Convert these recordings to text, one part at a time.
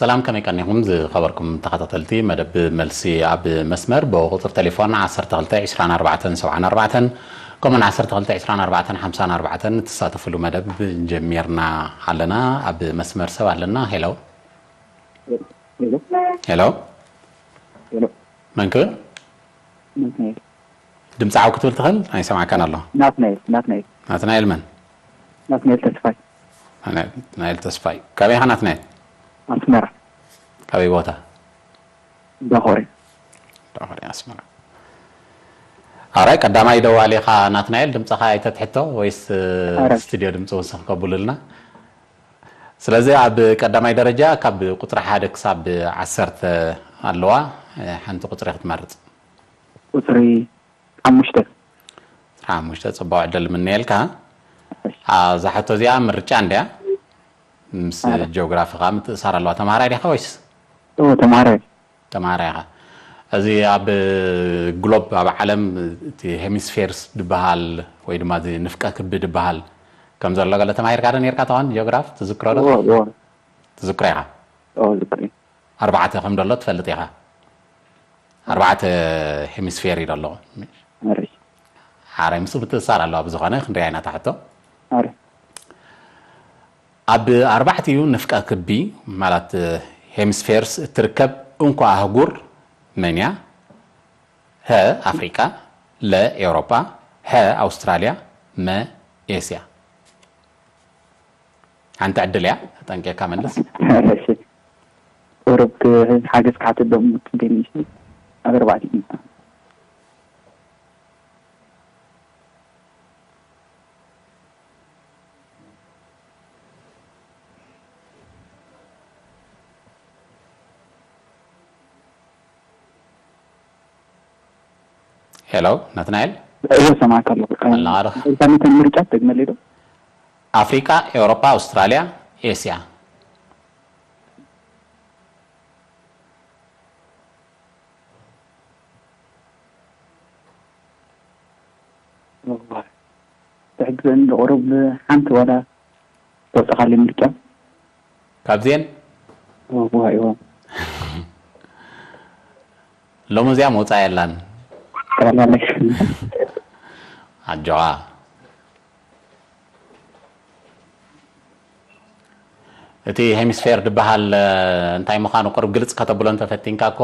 ሰላም፣ ከመይ ቀኒኹም ዝኸበርኩም ተኸታተልቲ መደብ መልሲ ኣብ መስመር? ብቁጽሪ ቴሌፎን ዓሰርተ ክልተ ዕስራን ኣርባዕተን ሰብዓን ኣርባዕተን፣ ከምኡውን ዓሰርተ ክልተ ዕስራን ኣርባዕተን ሓምሳን ኣርባዕተን እትሳተፍሉ መደብ ጀሚርና ኣለና። ኣብ መስመር ሰብ ኣለና። ሄሎ። ሄሎ። ሄሎ። ሄሎ። መን ክብል? ናትናኤል። ድምፂ ዓው ክትብል ትኽእል? ኣይሰማዕካን ኣሎ። ናትናኤል፣ ናትናኤል። ናትናኤል መን? ናትናኤል ተስፋይ። ናትናኤል ተስፋይ። ካበይ ኢኻ ናትናኤል? ኣስመራ። ካበይ ቦታ? ዳኾሬ። ዳኾሬ ኣስመራ። ኣራይ፣ ቀዳማይ ደዋሊ ኢኻ ናትናኤል፣ ድምፅኻ ኣይተትሕቶ ወይስ፣ እ፣ ኣረ። ስቱድዮ ድምፂ ውስኽ ከብሉልና? ስለዚ ኣብ ቀዳማይ ደረጃ ካብ ቁፅሪ ሓደ ክሳብ ዓሰርተ ኣለዋ። እ፣ ሓንቲ ቁፅሪ ክትመርፅ። ቁፅሪ ሓሙሽተ። ቁፅሪ ሓሙሽተ፣ ፅቡቕ ዕድል ምነየልካ። እሺ። አ፣ እዛ ሕቶ እዚኣ ምርጫ እንድያ። ምስ ኣረ። ጂኦግራፊ ከዓ ምትእሳር ኣለዋ። ተምሃራይ ዲኻ ወይስ? እዎ፣ ተምሃራይ። ተምሃራይ ኢኻ። እዚ ኣብ ግሎብ፣ ኣብ ዓለም እቲ ሄሚስፌርስ ድበሃል ወይ ድማ እዚ ንፍቀ ክቢ ድበሃል ከም ዘሎ ገለ ተማሂርካ ዶ ነይርካ ትኾን? ጂኦግራፍ ትዝክሮ ዶ? እዎ፣ እዎ። ትዝክሮ ኢኻ? እዎ፣ ዝክሪ። ኣርባዕተ ከም ዘሎ ትፈልጥ ኢኻ? ኣርባዕተ ሄሚስፌር እዩ ዘሎ። ኣረ። ሓራይ ምስ ምትእሳር ኣለዋ። ብዝኾነ ክንሪኣ ኢና እታ ሕቶ። ኣረ። ኣብ ኣርባዕቲኡ ንፍቀ ክቢ፣ ማለት ሄሚስፌርስ፣ እትርከብ እንኮ ኣህጉር መን እያ? ሀ ኣፍሪቃ፣ ለ ኤውሮጳ፣ ሐ ኣውስትራልያ፣ መ ኤስያ። ሓንቲ ዕድል እያ፣ ተጠንቂቕካ መልስ። እሺ። ቁሩብ ሓገዝ ክሓትት ዶ ምጽገኒ? እሺ። ኣብ ኣርባዕቲኡ። ሄሎ ናትናኤል። እወ፣ ሰማዕካ ኣለኹ። ኣለኻ ዶ? እንታይ ነተን ምርጫ ትደግመለይ ዶ? ኣፍሪቃ፣ ኤውሮጳ፣ ኣውስትራልያ፣ ኤስያ። እዋይ። ትሕግዘኒ ዶ ቁሩብ ሓንቲ ዋላ ተውጽኻለይ ምርጫ? ካብዚኤን? እዋይ፣ እዋይ። ሎሚ እዚኣ መውጻኢ የላን። ተባላለሽ። ኣጆኻ። እቲ ሄሚስፌር ድበሃል፣ እ፣ እንታይ ምዃኑ ቁሩብ ግልጽ ከተብሎ እንተፈቲንካ እኮ፣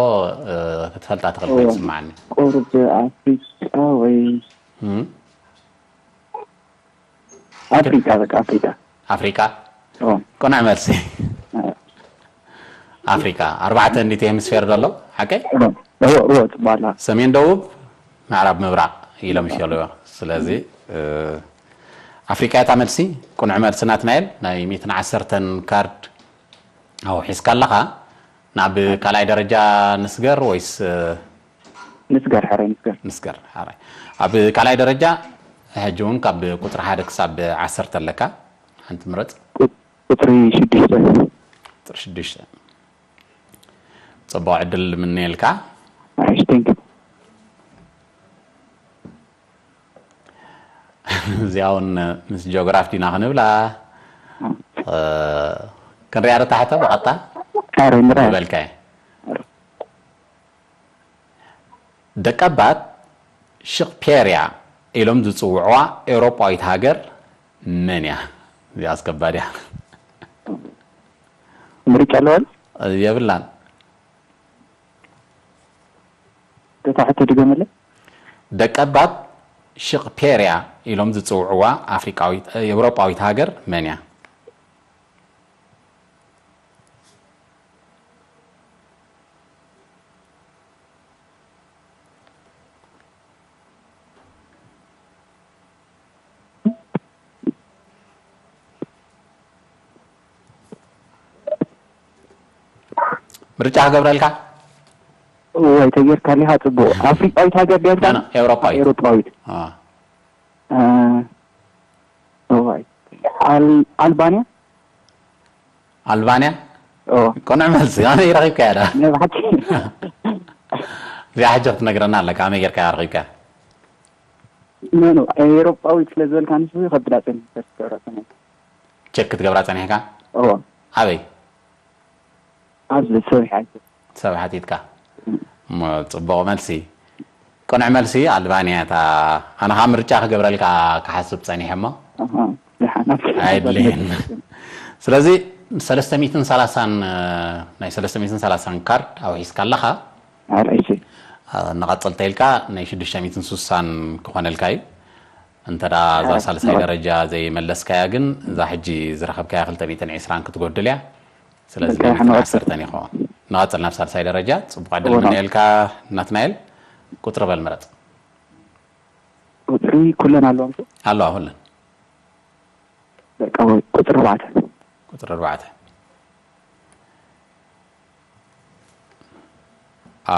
እ፣ ክትፈልጣ ትኽእል እዎ። ኮይኑ ይስምዓኒ። ቁሩብ ኣፍሪቃ ወይ እም? ኣፍሪቃ፣ በቃ ኣፍሪቃ። ኣፍሪቃ? እዎ። ቅኑዕ መልሲ። እ። ኣፍሪቃ። ኣርባዕተ እንዲቲ ሄሚስፌር ዘሎ፣ ሓቀይ? እዎ፣ እዎ፣ እዎ፣ ጽቡቕ ኣላ። ሰሜን ደቡብ፣ ምዕራብ ምብራቕ ኢሎም ይፈልዎ። ስለዚ፣ እ፣ ኣፍሪቃ እታ መልሲ። ቅኑዕ መልሲ ናትናኤል፣ ናይ ሚእትን ዓሰርተን ካርድ ኣውሒስካ ኣለኻ። ናብ ካልኣይ ደረጃ ንስገር ወይስ፣ እ፣ ንስገር፣ ሕራይ ንስገር። ንስገር፣ ሕራይ። ኣብ ካልኣይ ደረጃ ሕጂ እውን ካብ ቁጽሪ ሓደ ክሳብ ዓሰርተ ኣለካ። ሓንቲ ምረጽ። ቁ-፣ ቁጽሪ ሽዱሽተ። ቁጽሪ ሽዱሽተ። ጽቡቕ ዕድል ንምነየልካ። እሺ፣ thank you። እዚኣ እውን ምስ ጂኦግራፍ ዲና ክንብላ? እ፣ ክንሪኣ ዶ እታ ሕቶ ብቐጥታ? ኣረ፣ ንርኣ። ዝበልካዮ። ኣረ። ደቀባት ሽቕፔርያ ኢሎም ዝጽውዕዋ ኤውሮጳዊት ሃገር መን እያ? እዚኣስ ከባድ እያ። ምርጫ ኣለዋ? የብላን። እታ ሕቶ ድገመለይ። ደቀባት ሽቕፔርያ ኢሎም ዝጽውዕዋ ኣፍሪቃዊት፣ ኤውሮጳዊት ሃገር መን እያ? ምርጫ ክገብረልካ? እዋይ፣ ተጌርካሊኻ ጽቡቕ። ኣፍሪቃዊት ሃገር ድያ? ኖ፣ ኖ፣ ኤውሮጳዊት። ኤውሮጳዊት። አ። እ፣ እዋይ። ኣል-፣ ኣልባንያ? ኣልባንያ? ኦ። ቅኑዕ መልሲ። ኣመይ ረኺብካያ ዳ? ናይ ብሓቂ። እዚኣ ሕጂ ክትነግረና ኣለካ፣ ኣመይ ጌርካ ረኺብካያ? ኖ፣ ኖ፣ ኤውሮጳዊት ስለ ዝበልካ ንሱ ከብዳ ጸኒሑ፣ ቸክ ክትገብራ ጸኒሕካ? ቸክ ክትገብራ ጸኒሕካ? እዎ። ኣበይ? ሰብ ሓቲትካ። እሞ ጽቡቕ መልሲ። ቅኑዕ መልሲ ኣልባንያ እያ። ኣነ ኸኣ ምርጫ ክገብረልካ ክሓስብ ጸኒሐ እሞ። ኣሃ፣ ደሓን፣ ኣብቲ ኣይድልየን። ስለዚ ሰለስተ ሚእትን ሰላሳን፣ ናይ ሰለስተ ሚእትን ሰላሳን ካርድ ኣውሒስካ ኣለኻ። ኣረ፣ እሺ። ንቐጽል ተይልካ ናይ ሽዱሽተ ሚእትን ስሳን ክኾነልካ እዩ። እንተ ደኣ እዛ ኣረ፣ ሳልሳይ ንቐጽል። ደረጃ ዘይመለስካያ ግን እዛ ሕጂ ዝረኸብካያ ክልተ ሚእትን ዕስራን ክትጎድል እያ። ስለዚ በቃ፣ ሚእትን ዓሰርተ ንቐጽል። ይኸውን። ንቐጽል ናብ ሳልሳይ ደረጃ። ጽቡቕ ዕድል እወ፣ ንምነየልካ ናትናኤል። ቁጽሪ በል ምረጽ። ቁጽሪ ኩለን ኣለዋ። ኣለዋ፣ ኩለን። በቃ፣ ቁጽሪ ኣርባዕተ። ቁጽሪ ኣርባዕተ። አ፣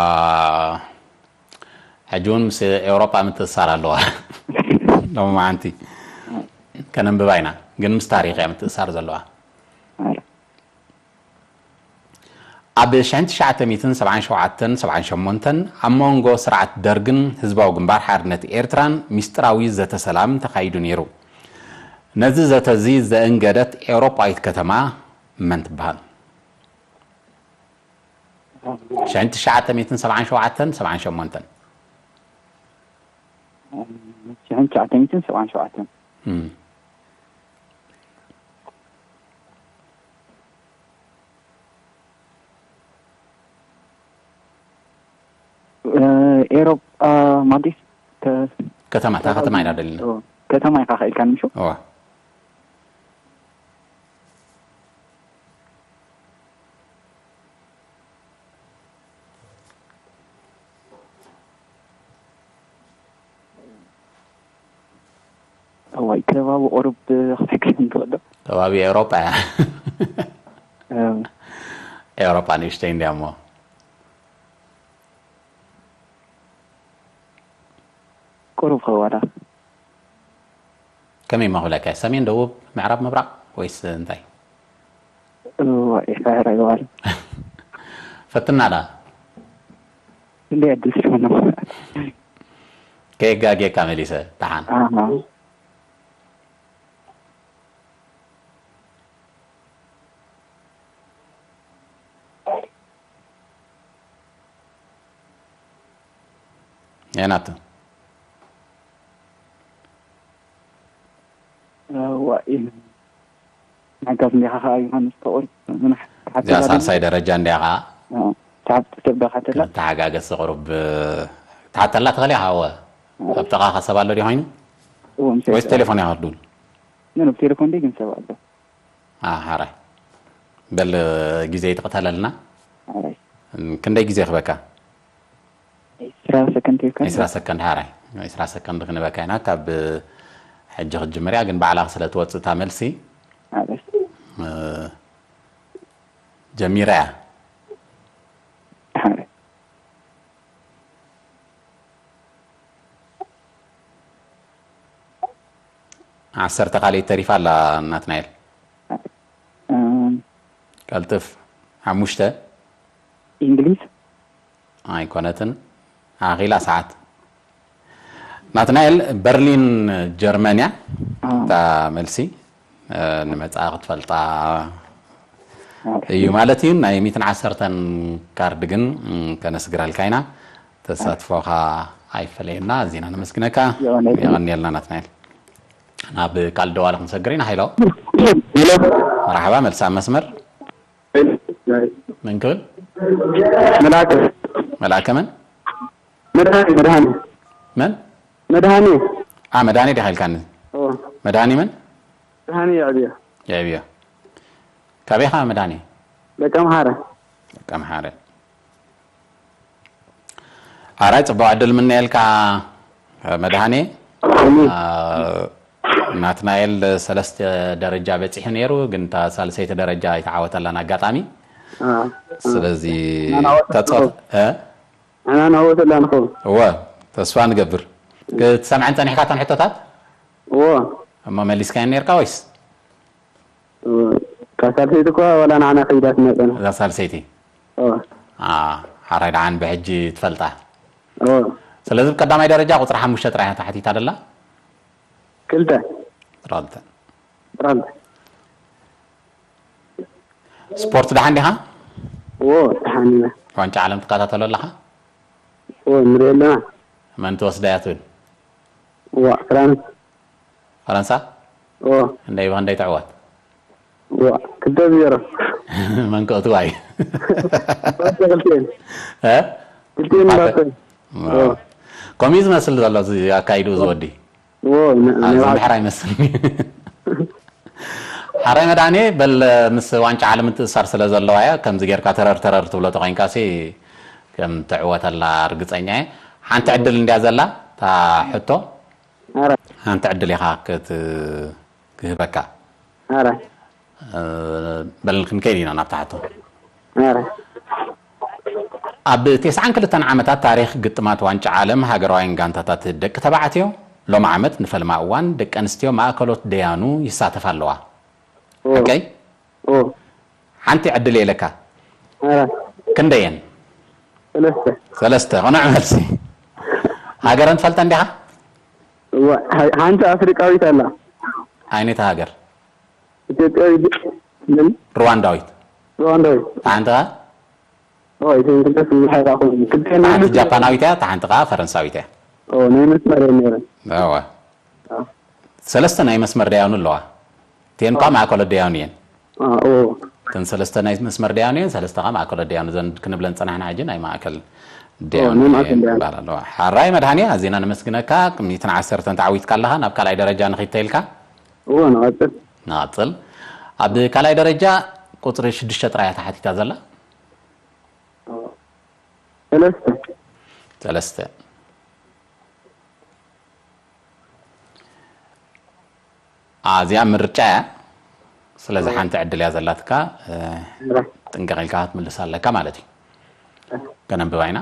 ሕጂ እውን ምስ ኤውሮጳ ምትእስሳር ኣለዋ። ሎሚ መዓንቲ ከነንብባ ኢና፣ ግን ምስ ታሪኽ እያ ምትእስሳር ዘለዋ። ኣረ። ኣብ ሽሕን ትሽዓተ ሚእትን ሰብዓን ሸውዓተን ሰብዓን ሸሞንተን ኣብ መንጎ ስርዓት ደርግን ህዝባዊ ግንባር ሓርነት ኤርትራን ሚስጥራዊ ዘተ ሰላም ተኻይዱ ነይሩ። ነዚ ዘተ እዚ ዘእንገደት ኤውሮጳዊት ከተማ መን ትበሃል? ሽሕን ትሽዓተ ሚእትን ሰብዓን ሸውዓተን ሰብዓን ሸሞንተን። ሽሕን ትሽዓተ ሚእትን ሰብዓን ሸውዓተን። እም። እ፣ ኤሮጳ ማለት ከ-፣ ከተማ፣ እታ ከተማ ኢና ደሊና። ኦ፣ ከተማ ኢኻ ከኢልካ ንምሹ? እዋ። እዋይ፣ ከባቢ ቁሩብ ክትሕግዘኒ ትኽእል ዶ? ከባቢ ኤውሮጳ እያ። እም። ኤውሮጳ ንእሽተይ እንድያ እሞ። ቁሩብ ኸዋዳ። ከመይ እሞ ክብለካ? ሰሜን፣ ደቡብ፣ ምዕራብ፣ ምብራቕ ወይስ እንታይ? እዋ፣ ይሕራይ ይዋል። ፈትና ዳ? እንደ ዕድል ሲሆን ነው። ከየጋጌካ መሊሰ፣ ደሓን። ኣሃ። የናቱ። ዋእ፣ ሓጋዝ እንዲኻ ኸዓ ዮሃንስ ተቑር፣ ምናሕ፣ እዚኣ ተሓተላ ሳልሳይ ደረጃ እንዲያ ኸዓ። ኣዎ፣ ተሓት-፣ ሰብ ዶ ሓተላ? ተሓጋገዝ ቁሩብ፣ ተሓተላ ትኽእል ኢኻ፣ እወ። ኣዎ። ኣብ ጥቓኻ ሰብ ኣሎ ድዩ ኮይኑ? እወ፣ ምስ ወይስ ሰብ ቴሌፎን ኢኻ ትድውል? ኖ፣ ኖ፣ ብቴሌፎን ደይ ግን ሰብ ኣሎ። አ፣ ሓራይ። በል፣ ግዜ ይትቕተለልና። ሓራይ። ክንደይ ግዜ ክበካ? ዕስራ ሰከንድ ይብካ። ዕስራ ሰከንድ፣ ሓራይ። ዕስራ ሰከንድ ክንበካ ኢና። ካብ ሕጂ ክትጅምር እያ፣ ግን ባዕላኻ ስለ ትወጽእ እታ መልሲ። ሓራይ። እ፣ ጀሚራ እያ። ሓራይ። ዓሰርተ ካልኣይ ተሪፋ ኣላ ናትናኤል። እም። ቀልጥፍ። ሓሙሽተ። እንግሊዝ። ኣይኮነትን። ኣኺላ ሰዓት። ናትናኤል፣ በርሊን ጀርመን እያ። ኣዎ። እታ መልሲ፣ እ፣ ንመጻኢ ክትፈልጣ ኣዎ። እዩ ማለት እዩ። ናይ ሚእትን ዓሰርተን ካርድ ግን፣ እም፣ ከነስግረልካ ኢና። ተሳትፎኻ ኣይፈለየና። ኣዚና ነመስግነካ። የቐንየልና። የቐንየልና ናትናኤል። ናብ ካልእ ደዋሊ ክንሰግር ኢና። ሃይሎ። ሄሎ። መርሓባ፣ መልሲ ኣብ መስመር። መን ክብል? መልኣከ። መልኣከ መን? መድሃኔ፣ መድሃኔ። መን? መድሃኔ። አ፣ መድሃኔ ዲኻ ኢልካኒ? ኦ። መድሃኔ መን? መድሃኔ የዕብዮ። የዕብዮ። ካበይ ኢኻ መድሃኔ? ደቀምሓረ። ደቀምሓረ። ኣራይ፣ ጽቡቕ ዕድል ምነየልካ መድሃኔ። ኣሜን። አ፣ ናትናኤል ሰለስተ ደረጃ በጺሑ ነይሩ፣ ግን እታ ሳልሰይቲ ደረጃ ኣይተዓወተላን ኣጋጣሚ። አ፣ አ። ስለዚ ናናወት ተጻወት-፣ እ? ንሕና ንዕወት ኣለና ንኸውን። እወ፣ ተስፋ ንገብር። ክትሰምዐን ጸኒሕካ እተን ሕቶታት? እወ። እሞ መሊስካየን ነርካ ወይስ? እወ። እታ ሳልሰይቲ እኳ ዋላ ንዓና ከይዳትና ጸንሐ። እዛ ሳልሰይቲ? እወ። አ፣ ሓራይ ደሓን ብሕጂ ትፈልጣ። እወ። ስለዚ ብቀዳማይ ደረጃ ቁጽሪ ሓሙሽተ ጥራይ እያ ተሓቲታ ደላ? ክልተ። ጥራልተ። ጥራልተ። ስፖርት ደሓን ዲኻ? ዎ፣ ደሓን ኢና። ዋንጫ ዓለም ትከታተሎ ኣለኻ? ዎ፣ ንሪኦ ኣለና። መን ትወስዳ እያ ትብል? ዋ፣ ፍራንስ። ፈረንሳ? ዎ። እንደይ ብኸንደይ ትዕወት? ዋ፣ ክልተ ዜሮ። መን ከእትዋ እዩ? ባፔ ክልቲኤን። እ? ክልቲኤን ባፔ። ባፔ። ዎ። ዎ። ከምኡ እዩ ዝመስል ዘሎ እዚ ኣካይድኡ እዚ ወዲ። ዎ፣ ን-፣ ኣብዚ ንባዕሉ ምሕራይ መስል። ሓራይ መድሃኔ፣ በል፣ ምስ ዋንጫ ዓለም ምትእሳር ስለ ዘለዋ እያ፣ ከምዚ ጌርካ ተረር ተረር ትብሎ ተኾይንካሲ፣ ከም ትዕወተላ ርግጸኛ እየ። ሓንቲ ዕድል እንድያ ዘላ፣ እታ ሕቶ። ኣረ። ሓንቲ ዕድል ኢኻ ክት-፣ ክህበካ። ኣረ። እ፣ በል ክንከይድ ኢና ናብታ ሕቶ። ኣረ። ኣብ ተስዓን ክልተን ዓመታት ታሪኽ ግጥማት ዋንጫ ዓለም ሃገራውያን ጋንታታት ደቂ ተባዕትዮ፣ ሎም ዓመት ንፈልማ እዋን ደቂ ኣንስትዮ ማእከሎት ደያኑ ይሳተፋ ኣለዋ። ኦ። ኦኬ? ኦ። ሓንቲ ዕድል የለካ። ኣረ። ክንደየን? ሰለስተ። ሰለስተ። ቅኑዕ መልሲ። ሃገረን ትፈልጠን ዲኻ? ዋ፣ ሓ-፣ ሓንቲ ኣፍሪቃዊት ኣላ። ኣይነታ ሃገር? ኢትዮጵያዊት ምን? ሩዋንዳዊት። ሩዋንዳዊት። እታ ሓንቲ ኸ? ኦ፣ ኢትዮጵያ ብዙሕ ኣይረኣኹን። ክልተ ናይ ሓንቲ ጃፓናዊት እያ፣ እታ ሓንቲ ኸ ፈረንሳዊት እያ። ኦ፣ ናይ መስመር እየን ነይረን። እወ። አ። ሰለስተ ናይ መስመር ደያኑ ኣለዋ። እተን እኳ አ። ማእከሎ ደያኑ እየን። አ፣ ኦ። እተን ሰለስተ ናይ መስመር ደያኑ እየን፣ ሰለስተ ኸ ማእከሎ ደያኑ ዘን ክንብለን ጸናሕና ሕጂ ናይ ማእከል ኦ፣ ደያኑ ናይ ማእከል እየን ደያኑ። ይባሃል ኣለዋ። ሓራይ መድሃኔ፣ ኣዚና ነመስግነካ። ሚእትን ዓሰርተን ተዓዊትካ ኣለኻ፣ ናብ ካልኣይ ደረጃ ንኺድ ተይልካ። እወ፣ ንቐጽል። ንቐጽል። ኣብ ካልኣይ ደረጃ ቁጽሪ ሽዱሽተ ጥራይ እያ ተሓቲታ ዘላ። ሰለስተ። ሰለስተ። ኣዚኣ ምርጫ እያ። ስለዚ እወ። ሓንቲ ዕድል እያ ዘላትካ፣ እ፣ እወ። ጥንቅቕ ኢልካ ክትምልሳ ኣለካ ማለት እዩ። እወ። ከነንብባ ኢና።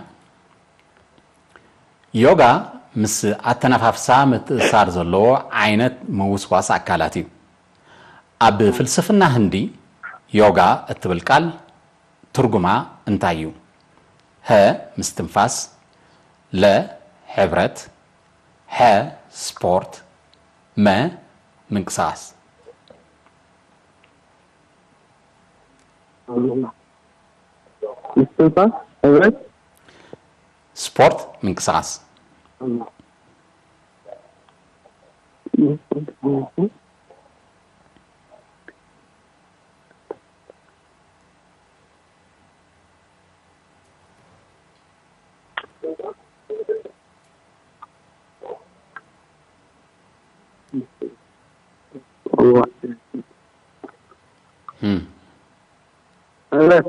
ዮጋ ምስ ኣተነፋፍሳ ምትእሳር ዘለዎ ዓይነት ምውስዋስ ኣካላት እዩ። ኣብ ፍልስፍና ህንዲ፣ ዮጋ እትብል ቃል ትርጉማ እንታይ እዩ? ሀ፣ ምስትንፋስ፣ ለ፣ ሕብረት፣ ሐ፣ ስፖርት፣ መ፣ ምንቅስቓስ። ምስትንፋስ፣ ሕብረት። ስፖርት፣ ምንቅስቓስ። እም። ሕብረት።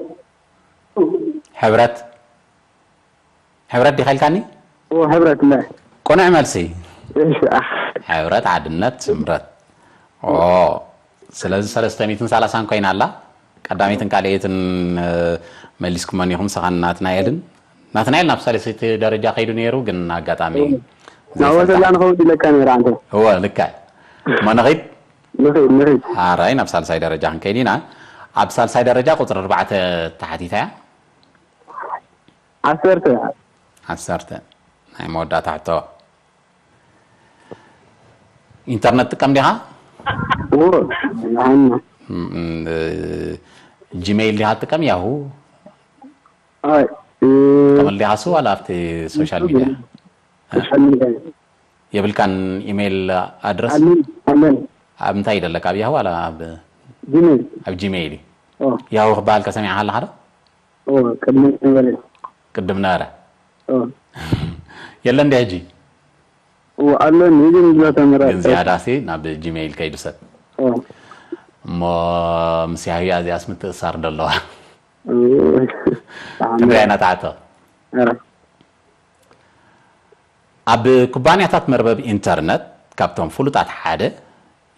ሕብረት። ሕብረት ዲኻ ኢልካኒ? ኦ፣ ሕብረት፣ ነ። ቅኑዕ መልሲ። እሺ፣ ኣሕ። ሕብረት፣ ሓድነት፣ ስምረት። ኦ፣ ስለዚ ሰለስተ ሚእትን ሰላሳን ኮይና ኣላ። ቀዳመይትን ካልኣይትን፣ እ፣ መሊስኩመን ኢኹም፣ ንስኻን ናትናኤልን። ናትናኤል ናብ ሳልሰይቲ ደረጃ ከይዱ ነይሩ፣ ግን ኣጋጣሚ ናብ ዘይፈልጣ። ወሰላ ንኸውን ኢለካ ነይረ ኣንተ። እወ፣ ልክዕ። እሞ ንኺድ? ንኺድ፣ ንኺድ። ሓራይ ናብ ሳልሳይ ደረጃ ክንከይድ ኢና። ኣብ ሳልሳይ ደረጃ ቁጽሪ ኣርባዕተ ተሓቲታ እያ። ዓሰርተ። ዓሰርተ። ናይ መወዳእታ ሕቶ። ኢንተርነት ትጥቀም ዲኻ? እዎ፣ ንዓና። እም፣ እ፣ ጂሜይል ዲኻ ትጥቀም? ያሁ? ኣይ፣ እ፣ ትጥቀመሉ ዲኻ እሱ ዋላ ኣብቲ ሶሻል ሚድያ? ሶሻል ሚድያ። የብልካን ኢሜይል ኣድረስ? ኣለን፣ ኣለን። ኣብ እንታይ ይደለካ? ኣብ ያሁ ዋላ ኣብ ጂሜይል። ኣብ ጂሜይል እዩ። ኦ። ያሁ ክበሃል ከሰሚዕካ ኣለኻ ዶ? ኦ፣ ቅድሚ ነበረ። ቅድም ነበረ? ኦ። የለን ዲ ሕጂ? ኦ፣ ኣለን፣ ግን ብዛ ተመራ-፣ ግን ዝያዳሲ ናብ ጂሜይል ከይዱ ሰብ። ኦ። እሞ ምስ ያህያ እዚኣስ ምትእሳር ዶ ኣለዋ? ኦ። ክንደይ ኣይነት ኣቶ? ኧረ። ኣብ ኩባንያታት መርበብ ኢንተርነት ካብቶም ፍሉጣት ሓደ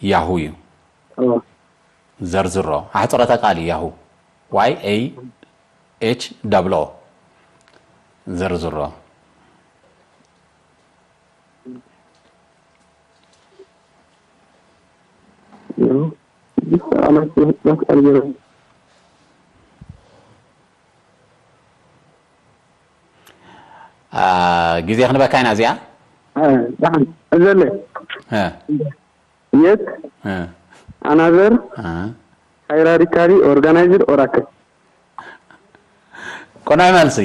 ያሁ እዩ። ኦ። ዘርዝሮ። ኣሕጽሮተ ቃል እዩ ያሁ። ዋይ ኤ ኤች ደብል ኦ። ዘርዝሮ። ያሁ። ስድስተ ዓመት ስድስተ ዓመት ኣልገረም። አ፣ ግዜ ክንበካ ኢና እዚኣ። አ፣ ደሓን። እዘለ። እ። የት? እ። ኣናዘር? እ። ሃይራሪካሊ ኦርጋናይዝድ ኦራክል። ቆንዕ መልሲ።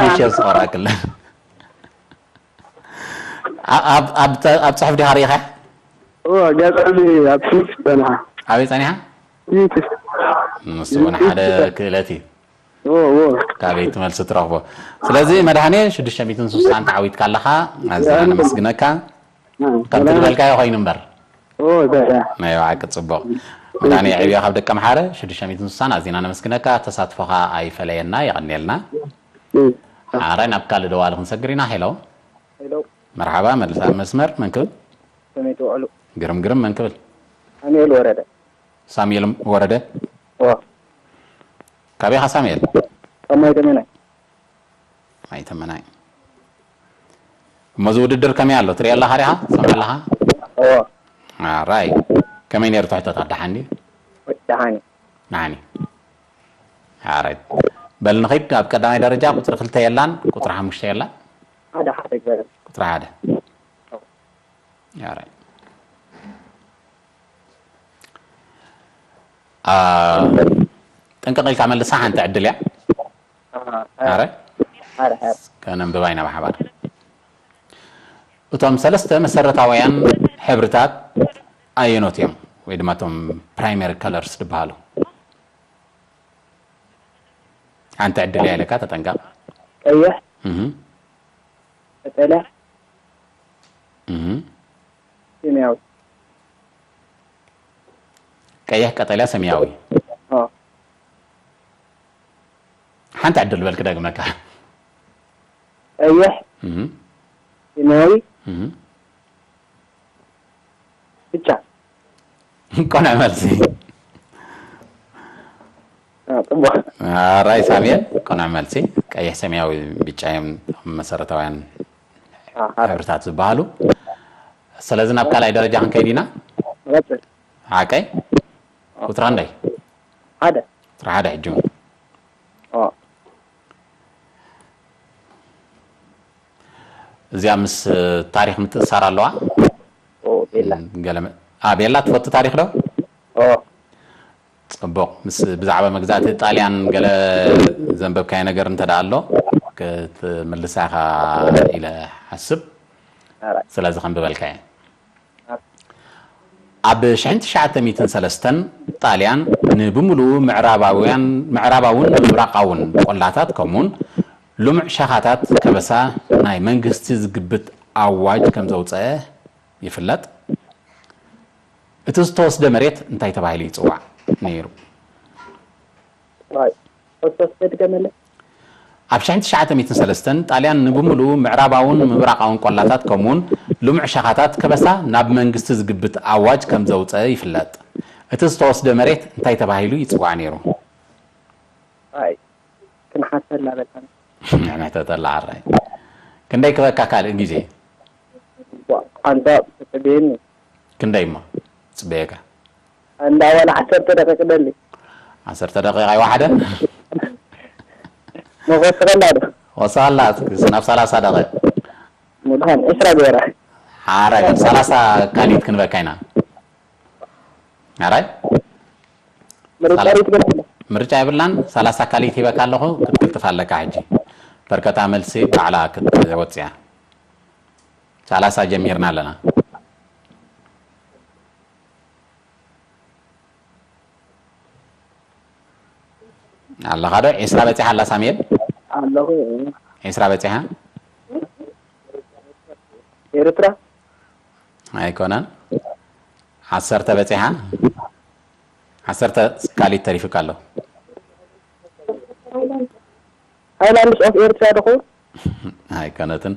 ፊሽየስ ኦራክል። ኣብ ኣብ ኣብ ጽሑፍ ዲኻ ርኢኻ? ኦ ኣጋጣሚ ኣብ ስዊስ ጸንሓ። ኣበይ ጸኒሓ? ንሱ እውን ሓደ ክእለት እዩ። ካበይ ትመልሲ ትረኽቦ። ስለዚ መድሃኔ ሽዱሽተ ሚእትን ስሳን ተዓዊትካ ኣለኻ። ኣዝና ነመስግነካ። ከምቲ ዝበልካዮ ኮይኑ እምበር። ናይ ብሓቂ ጽቡቕ። መድሃኔ ዕብዮ ካብ ደቀምሓረ ሽዱሽተ ሚእትን ስሳን ኣዝና ነመስግነካ። ተሳትፎኻ ኣይፈለየና። የቐንየልና። ሓራይ ናብ ካልእ ደዋሊ ክንሰግር ኢና። ሄሎ። መርሓባ፣ መልሳ መስመር መን ክብል? ግርም ግርም መን ክብል? ሳሙኤል ወረደ። ሳሙኤል ወረደ። ካበይ ኢኻ ሳሙኤል? ካብ ማይ ተመናይ። ማይ ተመናይ። እሞ እዚ ውድድር ከመይ ኣሎ? ትሪኦ ኣለኻ ዲኻ? ትሰምዕ ኣለኻ? ኣራይ። ከመይ ነይሩ ትሕቶታት? ደሓን ድዩ? ደሓን እዩ። ደሓን እዩ። ኣራይ። በል ንኸይድ። ኣብ ቀዳማይ ደረጃ ቁፅሪ ክልተ የላን፣ ቁፅሪ ሓሙሽተ የላን። ሓደ ሓደ ግበር። ቁፅሪ ሓደ። ኣራይ። ጥንቅቕ ኢልካ መልሳ፣ ሓንቲ ዕድል እያ። ኣረ ከነንብባ ኢና ብሓባር። እቶም ሰለስተ መሰረታውያን ሕብርታት ኣየኖት እዮም? ወይ ድማ እቶም ፕራይመሪ ከለርስ ዝበሃሉ። ሓንቲ ዕድል እያ ኢለካ፣ ተጠንቀቕ። ቀይሕ፣ ቀጠልያ፣ ሰማያዊ። ቀይሕ፣ ቀጠልያ፣ ሰማያዊ። ሓንቲ ዕድል በል ክደግመካ። ቀይሕ፣ ሰማያዊ፣ ብጫ። ቆንዕ መልሲ። ጽቡቕ። ኣራይ ሳሙኤል፣ ቆንዕ መልሲ። ቀይሕ፣ ሰማያዊ፣ ብጫ እዮም መሰረታውያን ሕብርታት ዝበሃሉ። ስለዚ ናብ ካልኣይ ደረጃ ክንከይድ ኢና። ሓቀይ? ቁፅራ እንዳይ? ሓደ። ቁፅራ ሓደ ሕጂ እውን። እዚኣ ምስ ታሪኽ ምትእሳር ኣለዋ። ቤላ። ገለ መ- ኣ ቤላ ትፈቱ ታሪኽ ዶ? ጽቡቕ። ምስ ብዛዕባ መግዛእቲ ጣልያን ገለ ዘንበብካዮ ነገር እንተ ደኣ ኣሎ ክትምልሳ ኢኻ ኢለ ሓስብ። ስለዚ ከንብበልካ እየ። ኣብ ሽሕን ትሽዓተ ሚእትን ሰለስተን ጣልያን ንብምሉኡ ምዕራባውያን ምዕራባውን ምብራቓውን ቆላታት ከምኡውን ልሙዕ ሸኻታት ከበሳ ናይ መንግስቲ ዝግብት ኣዋጅ ከም ዘውፀአ ይፍለጥ። እቲ ዝተወስደ መሬት እንታይ ተባሂሉ ይፅዋዕ ነይሩ? ዋይ፣ እቶ ተድገመለ። ኣብ ሽሕን ትሽዓተ ሚእትን ሰለስተን ጣልያን ንብምሉኡ ምዕራባውን ምብራቓውን ቆላታት ከምኡውን ልሙዕ ሸኻታት ከበሳ ናብ መንግስቲ ዝግብት ኣዋጅ ከም ዘውፀአ ይፍለጥ። እቲ ዝተወስደ መሬት እንታይ ተባሂሉ ይፅዋዕ ነይሩ? ኣይ ክንሓተላ በቃ። ንሕተተላ ሓራይ። ክንደይ ክበካ ካልእ ግዜ? ሓንሳ ተጸበየኒ። ክንደይ እሞ ጽበየካ? እንዳ ዋላ ዓሰርተ ደቂቕ ደሊ። ዓሰርተ ደቂቕ ኣይወሓደን? መወሰኸላ ዶ? ወሳላ ናብ ሰላሳ ደቂቕ። ሙድሃን ዕስራ ገይራ። ሓራይ ሰላሳ ካሊት ክንበካ ኢና። ሓራይ ምርጫ ሪት ገለ። ምርጫ የብላን። ሰላሳ ካሊት ሂበካ ኣለኹ ክትክልጥፍ ኣለካ ሕጂ። በርከታ መልሲ ባዕላ ክትወፅያ። ሰላሳ ጀሚርና ኣለና። ኣለኻ ዶ? ዒስራ በፂሓ ኣላ ሳሙኤል? ኣለኹ። ዒስራ በፂሓ? ኤርትራ? ኣይኮነን። ዓሰርተ በፂሓ? ዓሰርተ ካሊት ተሪፉካ ኣሎ። ሃይላንድስ ኦፍ ኤርትራ ዶ ክኸውን? ኣይኮነትን።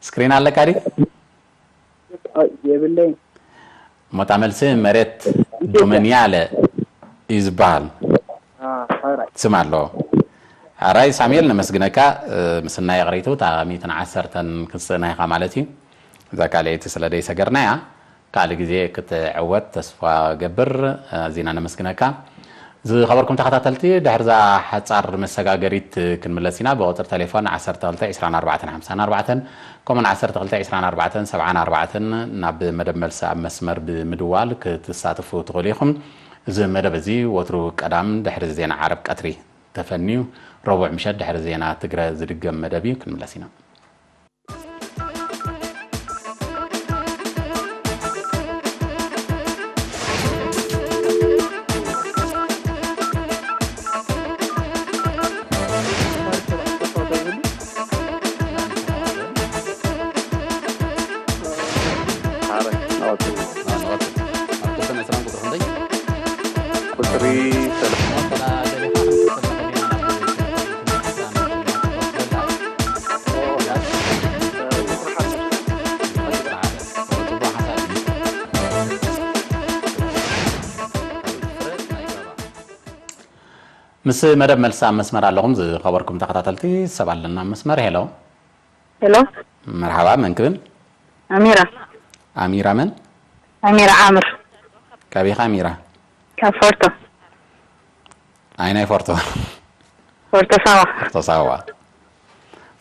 ስክሪን ኣለካ ድዩ? ኣይ፣ የብለይን። እሞ እታ መልሲ መሬት ዶመንያለ እዩ ዝበሃል። አ፣ ሓራይ። ስም ኣለዎ። ኣራይ ሳሙኤል ነመስግነካ፣ እ፣ ምስናይ ይቕሪቱ፣ እታ ሚእትን ዓሰርተን ክትስእና ኢኻ ማለት እዩ። እዛ ካልኣይቲ ስለ ደይሰገርናያ፣ ካልእ ግዜ ክትዕወት ተስፋ ገብር። ኣዚና ነመስግነካ። ዝኸበርኩም ተኸታተልቲ፣ ድሕርዛ ሓጻር መሰጋገሪት ክንምለስ ኢና። ብቁጽሪ ቴሌፎን ዓሰርተ ክልተ ዕስራን ኣርባዕተን ሓምሳን ኣርባዕተን፣ ከምኡውን ዓሰርተ ክልተ ዕስራን ኣርባዕተን ሰብዓን ኣርባዕተን ናብ መደብ መልሲ ኣብ መስመር ብምድዋል ክትሳተፉ ትኽእሉ ኢኹም። እዚ መደብ እዚ ወትሩ ቀዳም ድሕሪ ዜና ዓረብ ቀትሪ ተፈንዩ። ረቡዕ ምሸት ድሕሪ ዜና ትግረ ዝድገም መደብ እዩ። ክንምለስ ኢና። ቁጽሪ ምስ መደብ መልሲ ኣብ መስመር ኣለኹም ዝኸበርኩም ተኸታተልቲ ሰብ ኣለና ኣብ መስመር። ሄሎ። ሄሎ። መርሓባ፣ መን ክብል? ኣሚራ። ኣሚራ መን? ኣሚራ ዓምር። ካበይ ኢኻ ኣሚራ? ካብ ፎርቶ። ኣይ ናይ ፎርቶ? ፎርቶ ሳዋ። ፎርቶ ሳዋ።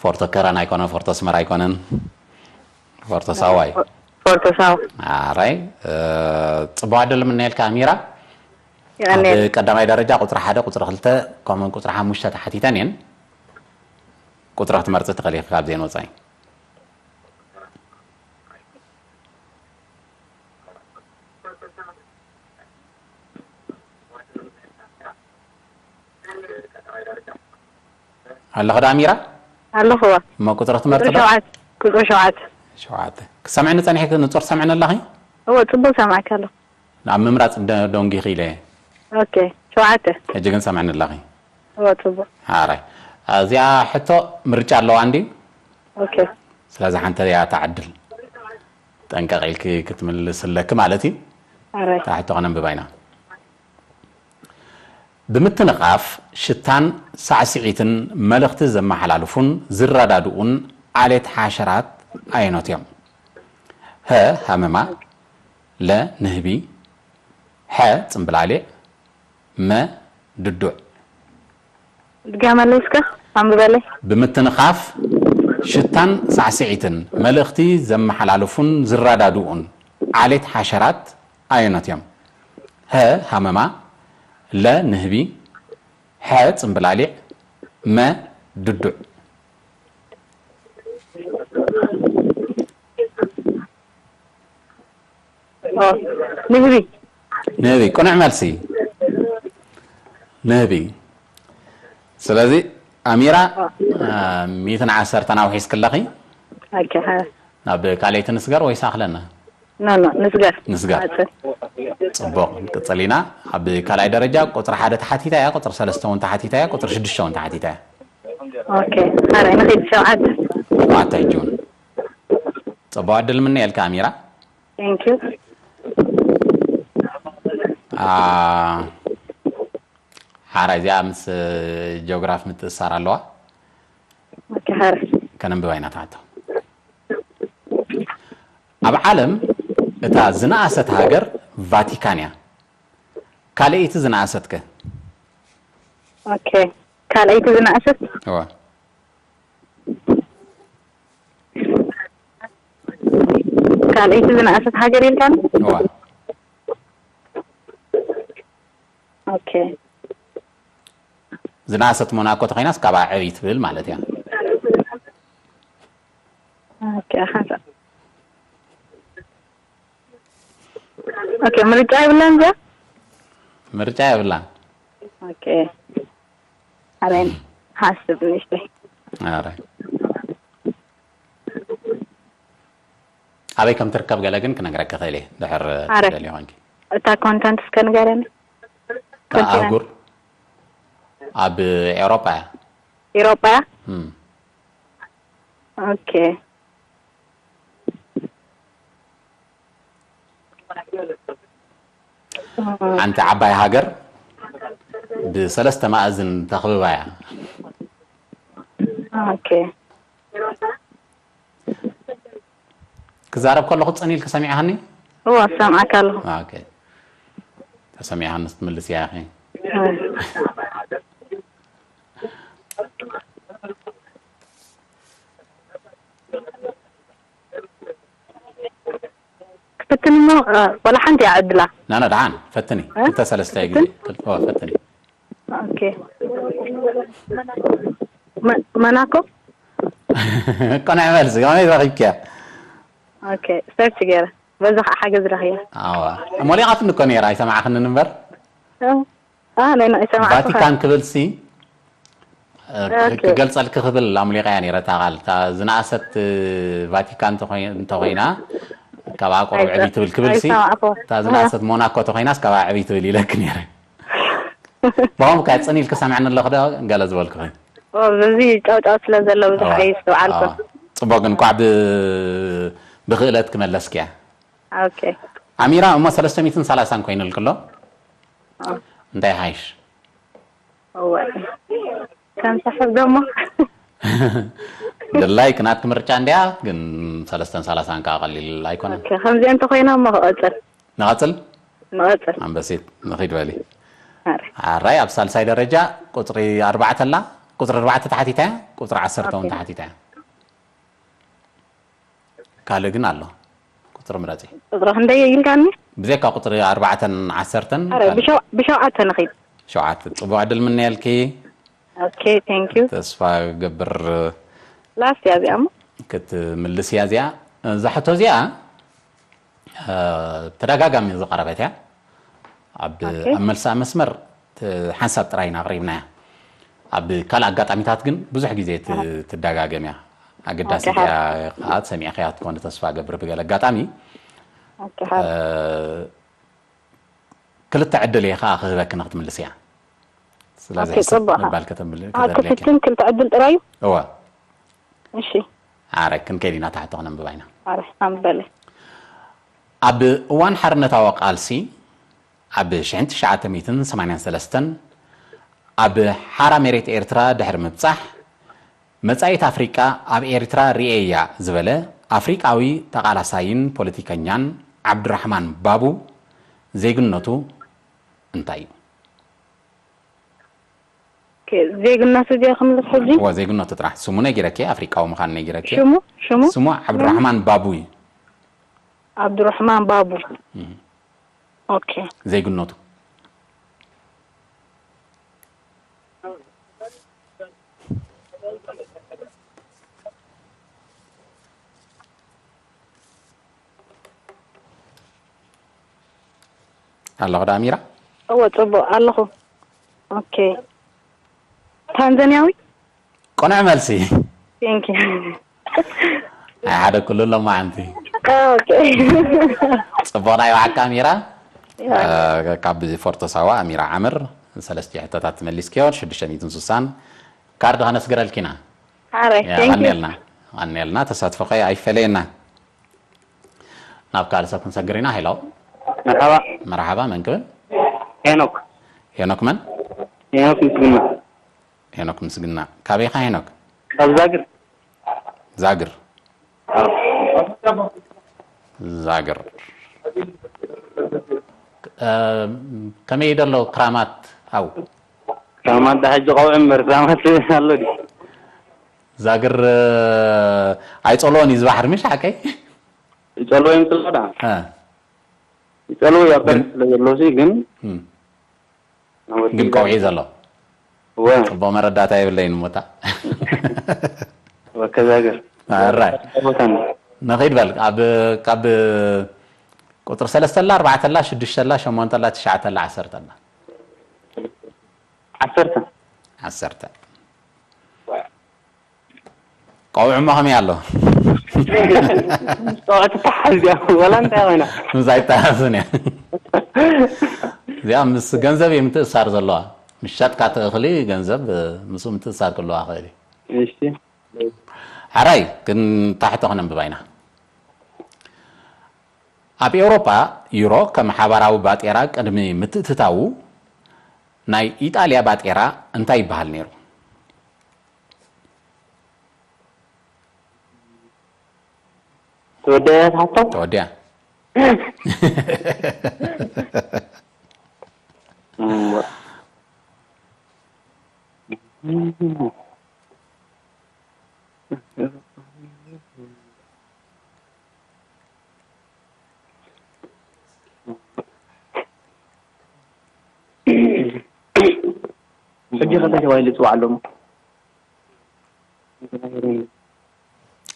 ፎርቶ ከረን ኣይኮነ፣ ፎርቶ ኣስመራ ኣይኮነን። ፎርቶ ሳዋ እዩ። ፎርቶ ሳዋ። ኣራይ፣ እ፣ ጽቡቕ ዕድል ምነየልካ ኣሚራ። የቐንየል። ኣብ ቀዳማይ ደረጃ ቁጽሪ ሓደ፣ ቁጽሪ ክልተ፣ ከምኡውን ቁጽሪ ሓሙሽተ ተሓቲተን እየን። ቁጽሪ ክትመርጺ ትኽእሊ ኢኺ ካብዚአን ወጻኢ። ኣለኹ ዶ ኣሚራ? ኣለኹ። እሞ ቁጽሪ ክትመርጺ ቁጽሪ ዶ? ሸውዓተ። ቁጽሪ ሸውዓተ። ሸውዓተ። ክሰምዕኒ ጸኒሕኪ ንጹር ትሰምዕኒ ኣለኺ? እወ፣ ጽቡቕ ሰማዕካ ኣለኹ። ኣብ ምምራጽ ደ-፣ ደንጊኺ ኢለ እየ። ኦኬ፣ ሸውዓተ። ሕጂ ግን ሰምዕኒ ኣለኺ። እወ፣ ጽቡቕ። ሓራይ። እዚኣ ሕቶ ምርጫ ኣለዋ እንድዩ? ኦኬ። ስለዚ ሓንቲ እያ እታ ዕድል። ጠንቀቕ ኢልኪ ክትምልስለኪ ማለት እዩ። ሓራይ። እታ ሕቶ ከነንብባ ኢና። ብምትንኻፍ ሽታን ሳዕስዒትን መልእኽቲ ዘመሓላልፉን ዝረዳድኡን ዓሌት ሓሸራት ኣየኖት እዮም? ሀ ሃመማ፣ ለ ንህቢ፣ ሐ ጽምብላሊዕ፣ መ ድዱዕ። ድጋመለይ እስከ ኣንብበለይ። ብምትንኻፍ ሽታን ሳዕስዒትን መልእኽቲ ዘመሓላልፉን ዝረዳድኡን ዓሌት ሓሸራት ኣየኖት እዮም? ሀ ሃመማ፣ ለ ንህቢ፣ ሐ ጽምብላሊዕ፣ መ ድዱዕ። ኦ፣ ንህቢ። ንህቢ፣ ቅኑዕ መልሲ። ንህቢ። ስለዚ ኣሚራ፣ ኦ። አ፣ ሚእትን ዓሰርተን ኣውሒስክለኺ። ኦኬ፣ ሃ። ናብ ካልኣይቲ ንስገር ወይስ ኣኽለና? ኖ፣ ኖ፣ ንስገር። ንስገር። መጽእ። ጽቡቕ፣ ንቅጽል ኢና። ኣብ ካልኣይ ደረጃ ቁጽሪ ሓደ ተሓቲታ እያ፣ ቁጽሪ ሰለስተ እውን ተሓቲታ እያ፣ ቁጽሪ ሽዱሽተ እውን ተሓቲታ እያ። ኦኬ፣ ሓራይ ንኺድ ሸውዓተ። ሸውዓተ ሕጂ እውን። ጽቡቕ ዕድል ምነየልካ ኣሚራ። Thank you። አ፣ ሓራይ እዚኣ ምስ ጂኦግራፍ ምትእስሳር ኣለዋ። ኦኬ፣ ሓራይ። ከነንብባ ኢና ትሓቶ። ኣብ ዓለም እታ ዝነኣሰት ሃገር ቫቲካን እያ። ካልኣይቲ ዝነኣሰት ከ? ኦኬ። ካልኣይቲ ዝነኣሰት? እዋ። ካልኣይቲ ዝነኣሰት ሃገር ኢልካኒ? እዋ። ኦኬ። ዝነኣሰት ሞናኮ ተኾይናስ ካብኣ ዕብይ ትብል ማለት እያ። ኦኬ፣ ሓንሳእ። ኦኬ፣ ምርጫ የብላን እዚኣ? ምርጫ የብላን። ኦኬ። ኣበይ ሓስብ ንእሽተይ። ኣረ። ኣበይ ከም ትርከብ ገለ ግን ክነግረኪ እኽእል እየ፣ ድሕር ኣረ። ትደልዪ ኮንኪ። እታ ኮንተንት እስከ ንገረኒ። እታ ኮንቲነንት። ኣህጉር ኣብ ኤውሮጳ እያ። ኤውሮጳ እያ? እም። ኦኬ። ሓንቲ ዓባይ ሃገር ብሰለስተ ማእዝን ተኽብባ እያ። ኦኬ። ክዛረብ ከለኹ ጽን ኢልኪ ሰሚዕኻኒ? እወ፣ ሰምዓካ ኣለኹ። ኦኬ። ተሰሚዕኻኒ ክትምልስያ ኢኺ። እወ። ክፍትን እሞ፣ እ፣ ወላ ሓንቲ እያ ዕድላ። ናና፣ ደሓን፣ ፈትኒ። እ? ክልተ ሰለስተ ግዜ። ክፍትን? ክል-፣ ኦ፣ ፈትኒ። ኦኬ። መ- መናኮ። ቆንዕ መልሲ፣ ከመይ ረኺብኪያ? ኦኬ፣ ሰርች ገይረ በዛ ከዓ ሓገዝ ረኺበ። ኣዋ፣ ሞሊቓትኒ እኮ ነይራ፣ ኣይሰማዕኽንን እምበር። እ፣ አ፣ ናይ ናይ ሰማዕኩኻ። ቫቲካን ክብል ሲ እ፣ ኦኬ። ክገልጸልኪ ክብል ኣሙሊቐያ ነይረ እታ ቃል። እታ ዝነኣሰት እ፣ ቫቲካን እንተኾይ- እንተኾይና ካብኣ ቁሩብ ኣይሰ- ዕብይ ትብል ክብል ሲ ኣይሰማዕኩ። እታ ዝነኣሰት ሞናኮ ተኾይናስ ካብኣ ዕብይ ትብል ኢለክ ነይረ። ብኸምኡ ከ ጽን ኢልክ ሰምዕኒ ኣለኹ ዶ ገለ ዝበልኩኺ? ኦ፣ በዚ ጫውጫው ስለ ዘሎ ብዙሕ ኣዋ፣ ኣይስተውዓልኩን። ኣዋ። ጽቡቅ፣ እንኳዕ ብ- ብክእለት ክመለስክያ። ኦኬ። ኣሚራ፣ እሞ ሰለስተ ሚእትን ሰላሳን ኮይኑልክሎ? ኣዎ። እንታይ ሓይሽ? እወ። ከም ሰሕብ ደሞ። ድላይ ክናት ምርጫ እንዲያ፣ ግን ሰለስተን ሰላሳን ከዓ ቀሊል ኣይኮነን። ኦኬ፣ ከምዚኣ እንተኮይና እሞ ክቐጽል። ንቐጽል? ንቐጽል። ኣንበሲት፣ ንኺድ በሊ። ኣረ። ኣራይ፣ ኣብ ሳልሳይ ደረጃ ቁፅሪ ኣርባዕተ ኣላ። ቁፅሪ ኣርባዕተ ተሓቲታ እያ፣ ቁፅሪ ዓሰርተ እውን ኦኬ። ተሓቲታ እያ። ካልእ ግን ኣሎ። ቁፅሪ ምረፂ። ቁፅሪ ክንደይ ኢልካኒ? ብዘይካ ቁፅሪ ኣርባዕተን ዓሰርተን ኣረ፣ ካልእ። ብሸው- ብሸውዓተ ንኺድ። ሸውዓተ። ፅቡቅ ዕድል ምነየልኪ። ኦኬ፣ ቴንክ ዩ። ተስፋ ገብር ላስት እያ እዚኣ እሞ። ክትምልስ እያ እዚኣ። እዛ ሕቶ እዚኣ እ፣ ተደጋጋሚ ዝቐረበት እያ። ኣብ ኦኬ። ኣብ መልሳ መስመር ት- ሓንሳብ ጥራይ ኢና ኣቕሪብናያ። ኣብ ካልእ ኣጋጣሚታት ግን ብዙሕ ግዜ ት- ትደጋገም እያ። ኣገዳሲት ኦኬ፣ እያ። ከዓ ሰሚዕኽያ ትኾን ተስፋ ገብር ብገለ ኣጋጣሚ። ኦኬ፣ ሓ- እ፣ ክልተ ዕድል እየ ከዓ ክህበኪ ንክትምልስያ። ስለዚ ኦኬ፣ ሕሰብ ጽቡቕ። ምባል ከተብል- ኣብ ከተድልየኪ። ክፍትን ክልተ ዕድል ጥራይ እዩ? እወ። እሺ። ኣረ፣ ክንከይድ ኢና፣ ታሕቲ ክነንብባ ኢና። ኣረ፣ ኣንበለ። ኣብ እዋን ሓርነታዊ ቃልሲ ኣብ ሽሕን ትሽዓተ ሚእትን ሰማንያን ሰለስተን ኣብ ሓራ መሬት ኤርትራ ድሕሪ ምብጻሕ፣ መጻኢት ኣፍሪቃ ኣብ ኤርትራ ርእየያ ዝበለ ኣፍሪቃዊ ተቓላሳይን ፖለቲከኛን ዓብዱራሕማን ባቡ ዜግነቱ እንታይ እዩ? ኦኬ፣ ዜግነቱ ድየ ክምልስ ሕጂ? እወ፣ ዜግነቱ ጥራሕ። ስሙ ነጊረኪ፣ ኣፍሪቃዊ ምዃኑ ነጊረኪ። ሽሙ? ሽሙ? ስሙ ዓብዱራሕማን ባቡ እዩ። ዓብዱራሕማን ባቡ። እም። ኦኬ። ዜግነቱ። ኣለኹ ዶ ኣሚራ? እወ፣ ጽቡቕ ኣለኹ። ኦኬ። ታንዛንያዊ? ቅኑዕ መልሲ። ቴንክ ዩ። ኣይ ሓደ ኩሉ ሎማዓንቲ። ኦኬ። ጽቡቕ ናይ ባዕካ ኣሚራ። ያ። እ፣ ካብ ፎርቶ ሳዋ ኣሚራ ዓምር ሰለስተ ሕቶታት መሊስክዮ ሽዱሽተ ሚእትን ስሳን ካርድ ከነስግረልኪና። ኣረ፣ ቴንክ ዩ። ቀኒልና፣ ቀኒልና፣ ተሳትፎኸ ኣይፈለየና። ናብ ካልእ ሰብ ክንሰግር ኢና። ሄሎ። መርሓባ። መርሓባ፣ መን ክብል? ሄኖክ። ሄኖክ መን? ሄኖክ ምስግና። ሄኖክ ምስግና። ካበይኻ ሄኖክ? ካብ ዛግር። ዛግር። ዛግር። እ፣ ከመይ ደሎ ክራማት ኣብኡ? ክራማት ዳ ሕጂ ቀውዒ እምበር ክራማት ኣሎ ድዩ? ዛግር፣ እ፣ ኣይጸልዎን እዩ ዝባሕር፣ ምሽ ሓቀይ? ይጸልዎ ይምጽልዎ ዳ? እ። ይጸልዎ እዩ፣ ኣብ በረድ ስለ ዘሎ ሲ ግን እም። ናወቲ ግን ቀውዒ ዘሎ። እወ፣ ጽቡቕ መረዳእታ የብለይን እሞታ። ወከዛግር። ኣራይ። ቦታን ንኺድ በል። ኣብ፣ ካብ ቁጽሪ ሰለስተ ኣላ፣ ኣርባዕተ ኣላ፣ ሽዱሽተ ኣላ፣ ሸሞንተ ኣላ፣ ትሽዓተ ኣላ፣ ዓሰርተ ኣላ። ዓሰርተ። ዓሰርተ። ቀውዒ እሞ ከመይ ኣሎ? ጸዋዕቲ ተሓዝ እያ፣ ወላ እንታይ ኮይና። ምስ ኣይተሓዝን እያ። እዚኣ ምስ ገንዘብ እዩ ምትእሳር ዘለዋ። ምስ ሸጥካ እቲ እኽሊ ገንዘብ፣ እ፣ ምስኡ ምትእሳር ክህልዋ ይኽእል እዩ። እሺ። ሕራይ፣ ግን ታሕቶ ክነንብባ ኢና። ኣብ ኤውሮጳ ዩሮ ከም ሓባራዊ ባጤራ ቅድሚ ምትእትታዉ ናይ ኢጣልያ ባጤራ እንታይ ይበሃል ነይሩ? ተወደያ ትሓቶ? ተወዲያ። እምባ። ሕጂ ተባሂሉ ይፅዋዕ ኣሎ።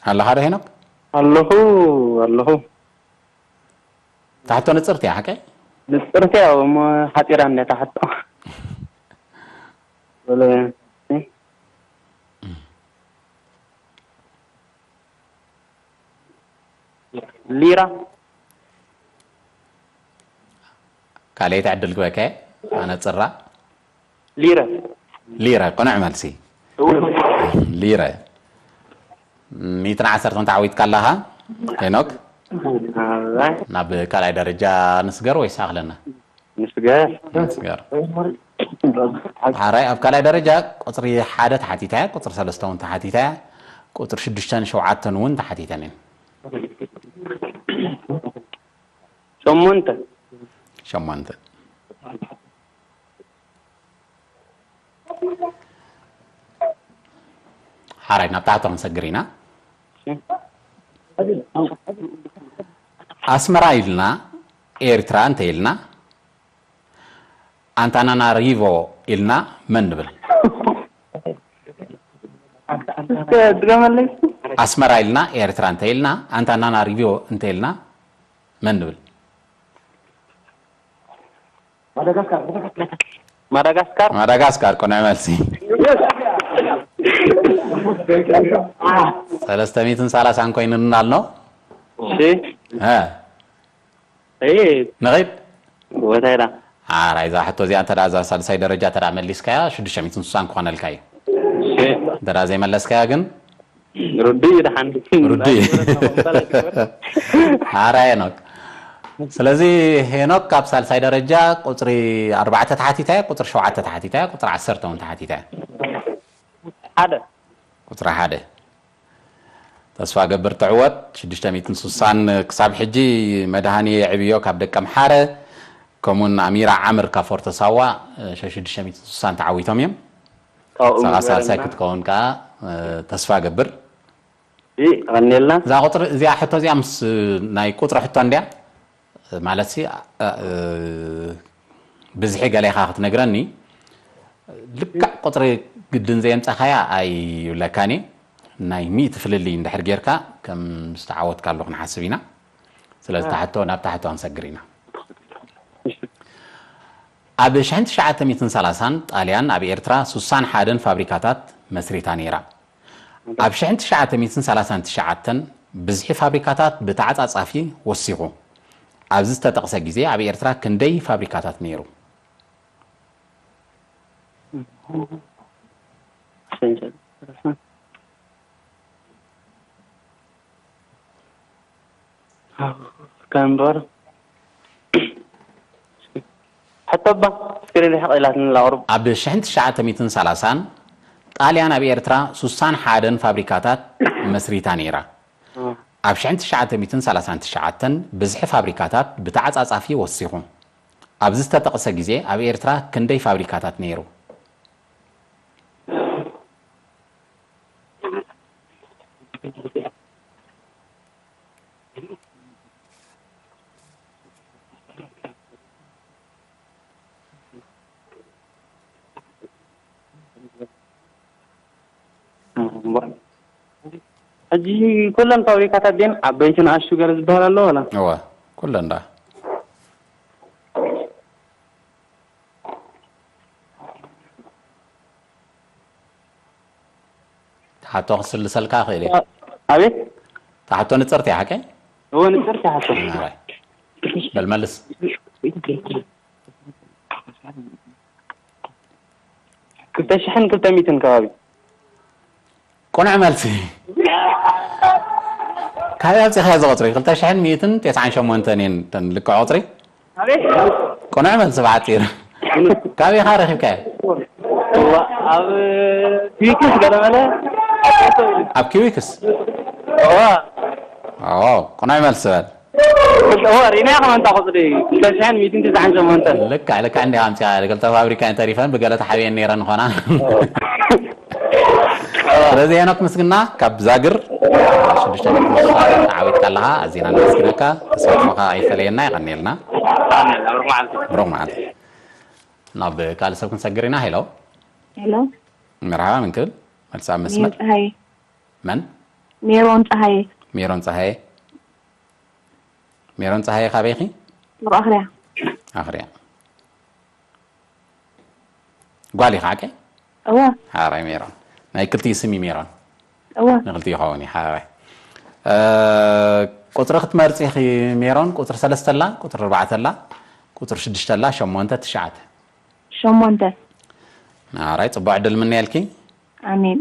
ኣለኻ ዶ ሄኖክ? ኣለኹ፣ ኣለኹ። ታሕቶ ንጽርቲ እያ ሓቀይ? ንጽርቲ ያው እሞ ሓጺራ እንደ ታሕቶ። ወለ ሊራ። ካልኣይቲ ዕድል ግበከ ኣነጽራ። ሊረ። ሊረ ቅኑዕ መልሲ። ሊረ። ሚእትን ዓሰርተን ተዓዊትካ ኣለኻ ሄኖክ። ኣባይ። ናብ ካልኣይ ደረጃ ንስገር ወይስ ኣኽለና? ንስገር። ንስገር። ሓራይ ኣብ ካልኣይ ደረጃ ቁጽሪ ሓደ ተሓቲታ እያ፣ ቁጽሪ ሰለስተ እውን ተሓቲታ እያ፣ ቁጽሪ ሽዱሽተን ሸውዓተን እውን ተሓቲተን እየን። ሸሞንተ። ሸሞንተ። ሓራይ ናብ ታሕቲ ክንሰግር ኢና። ኣስመራ ኢልና ኤርትራ እንተ ኢልና ኣንታናናሪቮ ኢልና መን ንብል? እስከ ድገመለይ። ኣስመራ ኢልና ኤርትራ እንተ ኢልና ኣንታናናሪቮ እንተ ኢልና መን ንብል? ማዳጋስካር። ማዳጋስካር ቅኑዕ መልሲ። ሰለስተ ሚእትን ሰላሳን ኮይኑና ኣሎ። እሺ። እ። እይ። ንኺድ። ቦታ ኢላ። ሓራይ እዛ ሕቶ እዚኣ እንተ ደኣ እዛ ሳልሳይ ደረጃ እንተ ደኣ መሊስካያ ሽዱሽተ ሚእትን ስሳን ክኾነልካ እዩ። እሺ። እንተ ደኣ ዘይመለስካያ ግን ርዱእ እዩ ደሓን። ርዱእ እዩ። ሓራይ ሄኖክ። ስለዚ ሄኖክ ካብ ሳልሳይ ደረጃ ቁጽሪ ኣርባዕተ ተሓቲታ እያ፣ ቁጽሪ ሸውዓተ ተሓቲታ እያ፣ ቁጽሪ ዓሰርተ እውን ተሓቲታ እያ። ሓደ። ቁጽሪ ሓደ። ተስፋ ገብር ትዕወት ሽዱሽተ ሚእትን ስሳን ክሳብ ሕጂ መድሃኒ የዕብዮ ካብ ደቀምሓረ ከምኡን ኣሚራ ዓምር ካብ ፎርቶ ሳዋ ሽዱሽተ ሚእትን ስሳን ተዓዊቶም እዮም። ካብኡ ሳልሳይ ክትከውን ከዓ ተስፋ ገብር። እዛ ቁፅሪ እዚኣ ሕቶ እዚኣ ምስ ናይ ቁፅሪ ሕቶ እንድያ ማለት ሲ ብዝሒ ገሌኻ ክትነግረኒ ልክዕ ቁፅሪ ግድን ዘየምፃኻያ ኣይብለካን እየ። ናይ ሚእቲ ፍልልይ እንድሕር ጌርካ ከም ዝተዓወትካሉ ክንሓስብ ኢና። ስለዚ ታሕቶ ናብ ታሕቶ ክንሰግር ኢና። ኣብ ሽሕን ትሽዓተ ሚእትን ሰላሳን ጣልያን ኣብ ኤርትራ ሱሳን ሓደን ፋብሪካታት መስሪታ ነይራ። ኣብ ሽሕን ትሽዓተ ሚእትን ሰላሳን ትሽዓተን ብዝሒ ፋብሪካታት ብተዓጻጻፊ ወሲኹ። ኣብዚ ዝተጠቕሰ ግዜ ኣብ ኤርትራ ክንደይ ፋብሪካታት ነይሩ? ከም እምበር ሕቶ እባ ስክሪን ርሕቕ ኢላትኒ ኣላ ቁሩብ። ኣብ ሽሕን ትሽዓተ ሚእትን ሰላሳን ጣልያን ኣብ ኤርትራ ሱሳን ሓደን ፋብሪካታት መስሪታ ነይራ። ኣብ ሽሕን ትሽዓተ ሚእትን ሰላሳን ትሽዓተን ብዝሒ ፋብሪካታት ብተዓጻጻፊ ወሲኹ። ኣብዚ ዝተጠቕሰ ግዜ ኣብ ኤርትራ ክንደይ ፋብሪካታት ነይሩ? ሕጂ ኩለን ፋብሪካታት ድየን ዓበይቲ ንኣሽቱ ገለ ዝበሃል ኣሎ ዋላ? እወ ኩለን ደኣ። ትሓቶ ክስልሰልካ ክእል እየ። ኣቤት። ትሓቶ ንጽርቲ እያ ሓቀይ? እወ ንጽርቲ እያ ሓቶ። ኣራይ። በል መልስ። ክልተ ሽሕን ክልተ ሚእትን ከባቢ። ቅኑዕ መልሲ። ካበይ ኣምጺኻዮ እዚ ቁጽሪ? ክልተ ሽሕን ሚእትን ተስዓን ሸሞንተን እየን እተን ልክዕ ቁጽሪ። ኣቤት። ቅኑዕ መልሲ ብሓጺር። ካበይ ኢኻ ረኺብካዮ? እዋ፣ ኣብ ኪዊክስ ገለመለ። ኣብ ኪዊክስ? እዋ። ኣዎ፣ ቅኑዕ መልሲ በል። እዋ፣ ሪናያ ከመንታ ቁጽሪ ክልተ ሽሕን ሚእትን ተስዓን ሸሞንተን። ልክዕ፣ ልክዕ እንዲኻ ኣምጺኻ። ክልተ ፋብሪካ እየን ተሪፈን ብገለ ተሓቢኤን ነይረን ይኾና። ስለዚ ሄኖክ ምስግና ካብ ዛግር ሽዱሽተ ነጥቢ ስልሳ ዓዊትካ ኣለኻ። ኣዚና ነመስግነካ። ተሳትፎኻ ኣይፈለየና። የቐንየልና። ብሩኽ መዓልቲ። ናብ ካልእ ሰብ ክንሰግር ኢና። ሄሎ። ሄሎ፣ መርሓባ፣ ምን ክብል? መልሳ ኣብ ሜሮን መስመር። ፀሃየ። መን? ሜሮን ፀሃየ። ሜሮን ፀሃየ። ሜሮን ፀሃየ፣ ካበይኺ? ጥሩ ኣኽርያ። ኣኽርያ። ጓል ኢኻ፣ ሓቀይ? እወ፣ ሓራይ ሜሮን። ናይ ክልቲኡ ስም እዩ ሜሮን። እወ። ንክልቲኡ ይኸውን እዩ፣ ሓራይ። እ፣ ቁፅሪ ክትመርፂ ኢኺ ሜሮን፣ ቁፅሪ ሰለስተ ኣላ፣ ቁፅሪ ኣርባዕተ ኣላ፣ ቁፅሪ ሽዱሽተ ኣላ፣ ሸሞንተ፣ ትሽዓተ። ሸሞንተ። ሓራይ፣ ፅቡቅ ዕድል ምነየልኪ። ኣሜን።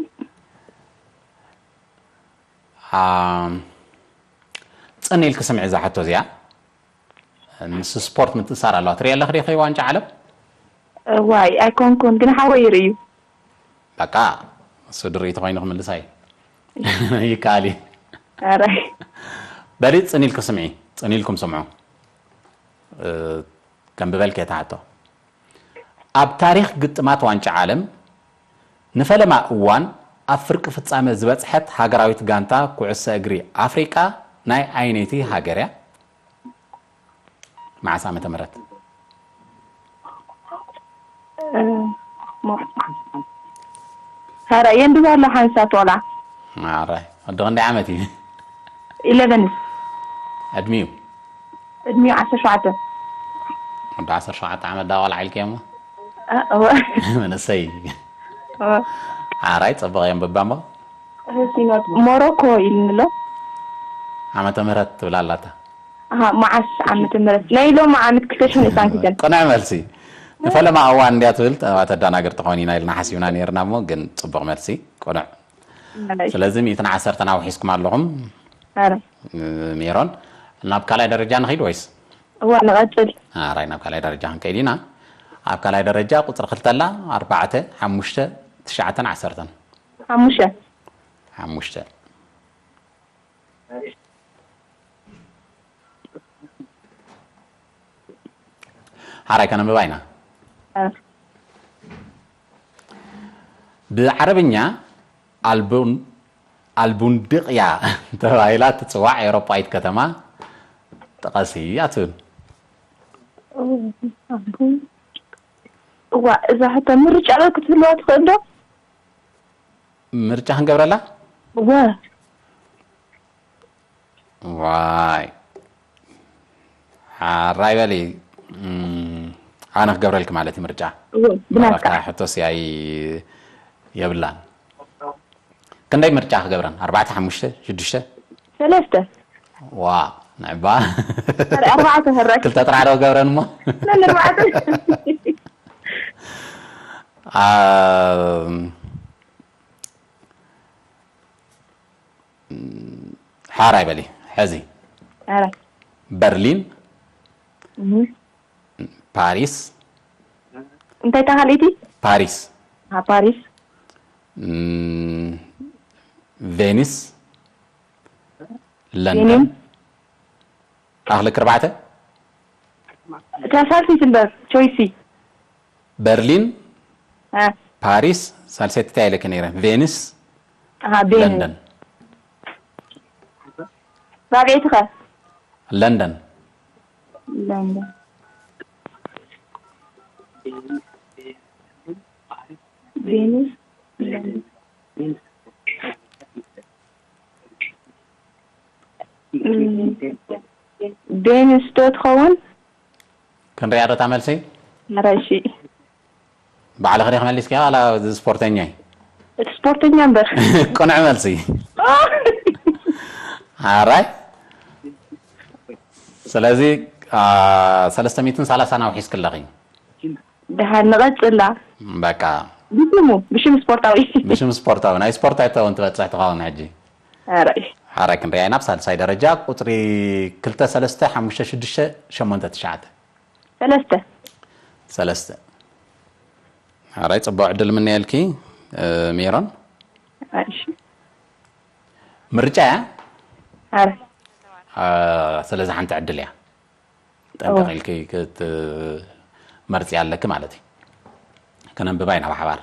ኣም፣ ፅን ኢልኪ ስምዒ እዛ ሕቶ እዚኣ። ምስ ስፖርት ምትእሳር ኣለዋ። ትሪኢ ኣለኺ ዲኺ ዋንጫ ዓለም? እዋይ፣ ኣይኮንኩን፣ ግን ሓወይ ይርእዩ። በቃ፣ እሱ ድርኢ ተኾይኑ ክምልሳ እዩ። ይከኣል እዩ። ኣራይ። በሊ፣ ፅን ኢልኪ ስምዒ፣ ፅን ኢልኩም ስምዑ። እ፣ ከንብበልኪ እታ ሕቶ። ኣብ ታሪኽ ግጥማት ዋንጫ ዓለም ንፈለማ እዋን ኣብ ፍርቂ ፍጻመ ዝበጽሐት ሃገራዊት ጋንታ ኩዕሶ እግሪ ኣፍሪቃ ናይ ኣየነይቲ ሃገር እያ? መዓስ ዓመተ ምህረት? እ፣ ሞ-፣ ኧረ፣ የንብብ ኣሎ ሓንሳብ ቆልዓ። ማራይ፣ ወዲ ክንደይ ዓመት እዩ? ኢለቨን። ዕድሚኡ? ዕድሚኡ ዓሰርተ ሸውዓተ። ወዲ ዓሰርተ ሸውዓተ ዓመት ዳ ቆልዓ ኢልክዮ እሞ? እ፣ እወ። መንእሰይ። እወ። ሓራይ፣ ጽቡቕ እዮም ብባ እሞ? ሞሮኮ ኢልኒ ኣሎ። ዓመተ ምህረት ትብል ኣላታ። ኣሃ፣ መዓስ ዓመተ ምህረት? ናይ ሎሚ ዓመት ክልተ ሽሕን ዕስራን ክልተን። ቅኑዕ መልሲ። ንፈለማ እዋን እንድያ ትብል፣ ተደናግር ትኾን ኢና ኢልና ሓሲብና ነይርና እሞ፣ ግን ጽቡቕ መልሲ። ቅኑዕ። ስለዚ ሚእትን ዓሰርተን ኣውሒስኩም ኣለኹም። ኣረ። ሜሮን፣ ናብ ካልኣይ ደረጃ ንኸይድ ወይስ? እዋ፣ ንቐጽል። ኣራይ፣ ናብ ካልኣይ ደረጃ ክንከይድ ኢና። ኣብ ካልኣይ ደረጃ ቁጽሪ ክልተ ኣላ፣ ኣርባዕተ፣ ሓሙሽተ፣ ትሽዓተን ዓሰርተን። ሓሙሽተ። ሓሙሽተ። ሓራይ ከነንብባ ኢና። ኣረ። ብዓረብኛ ኣልቡን-፣ ኣልቡንድቅያ ተባሂላ ትጽዋዕ ኤውሮጳዊት ከተማ ጥቀሲ እያ ትብል። እዋ፣ እዛ ሕቶ ምርጫ ዶ ክትህልዋ ትኽእል ዶ? ምርጫ ክንገብረላ? እወ። ዋይ። ሓራይ በሊ። እም፣ ኣነ ክገብረልኪ ማለት እዩ ምርጫ። እወ፣ ብናትካ። መራፍታ ሕቶስ ያይ የብላን። ክንደይ ምርጫ ክገብረን? ኣርባዕተ፣ ሓሙሽተ፣ ሽዱሽተ? ሰለስተ። ዋ፣ ንዕባ። ኣርባዕተ ሕራይ። ክልተ ጥራሕ ዶ ገብረን እሞ? መን ኣርባዕተ? ኣ፣ ሓራይ በሊ፣ ሕዚ። ኣረ። በርሊን፣ እህ። ፓሪስ፣ እንታይ ተኻልኢቲ? ፓሪስ፣ ኣ፣ ፓሪስ። እም፣ ቬኒስ፣ ለንደን። ቬኒን። ኣኽልክ ኣርባዕተ? እታ ሳልሰይቲ እምበር፣ ቾይሲ። በርሊን፣ ኣ። ፓሪስ፣ ሳልሰይቲ እንታይ ኢለኪ ነይረ? ቬኒስ፣ ኣሃ፣ ቬኒስ። ለንደን። ራብዐይቲ ኸ? ለንደን። ለንደን። ቬኒስ። ለንደን። እም፣ ቬኒስ ዶ ትኸውን? ክንሪኣ ዶ እታ መልሲ? ኧረ እሺ። ባዕልኺ ዲኺ መሊስኪያ ዋላ እዚ ስፖርተኛ እዩ? እቲ ስፖርተኛ እምበር። ቅኑዕ መልሲ። ኣራይ። ስለዚ፣ ኣ፣ ሰለስተ ሚእትን ሰላሳን ኣውሒስኪ ኣለኺ። ደሓን ንቐጽላ። በቃ። ብሽሙ፣ ብሽም ስፖርታዊ። ብሽም ስፖርታዊ፣ ናይ ስፖርታዊ ተውን ትበጽሕ ትኸውን ሕጂ። ኧረ። ሓራይ ክንሪኣ ኢና። ኣብ ሳልሳይ ደረጃ ቁጽሪ ክልተ፣ ሰለስተ፣ ሓሙሽተ፣ ሽዱሽተ፣ ሸሞንተ፣ ትሽዓተ። ሰለስተ። ሰለስተ። ሓራይ ጽቡቕ ዕድል ምነየልኪ፣ እ፣ ሜሮን። እሺ። ምርጫ እያ? ኧረ። እ፣ ስለዚ ሓንቲ ዕድል እያ። ጠንቀቕ እወ። ኢልኪ ክትመርጺ ኣለኪ ማለት እዩ። ከነንብባ ኢና ብሓባር።